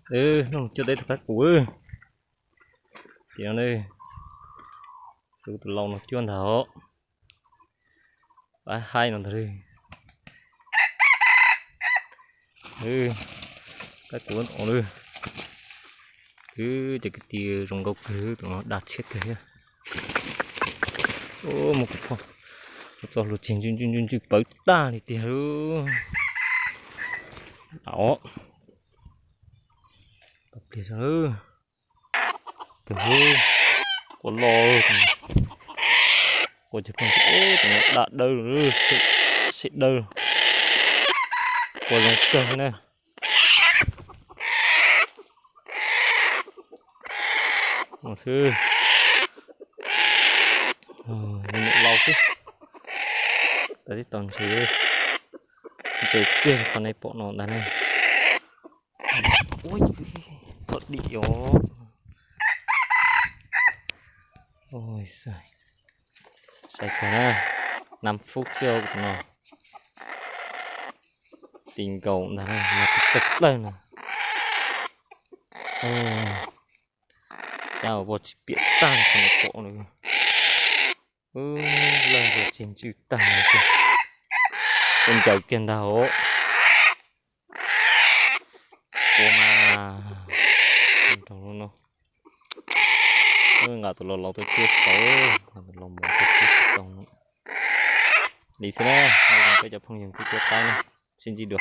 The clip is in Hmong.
Hnub no cuab teb tus qaib qus. Ces no ne, xwb tus lau no cuab ntag os. Qaib haib no ntag li. Qaib qus no li. Wb cov kwv tij zoo nkauj kawg, tus no dag tshiab kawg thiab. Mus kuv phom, kuv txoj hlua tseg ntswj ntswj ntswj ntswj pawv tag li tiag lauj. Os, pliag, kawg, qua loj, qua cov phooj ywg, tus no daj dawb, siab dawb, qua zoo kawg na. Xwb, me nyuam lau xwb, tas tib tau ntses, ntses tiag qhov nej pom no ntag ne. Ua, txom dim os. Sai kawg na, nam fub xwb tus no. Ti nkaus ntag, mas tus tawg plawg na. Cab voj tsis piam tag qhov no pom no. Lawg voj tsis ntswj tag no tiag. Ua ncaws kiag ntag os. Ua mas nrog lub no. Nqa tus laus laus tuaj cuab tau, nqa tus laus mos tuaj cuab tsis tau no. Li xwb na, zoo peb cov phooj ywg kuj cuab qaib na, sib ntsib dua.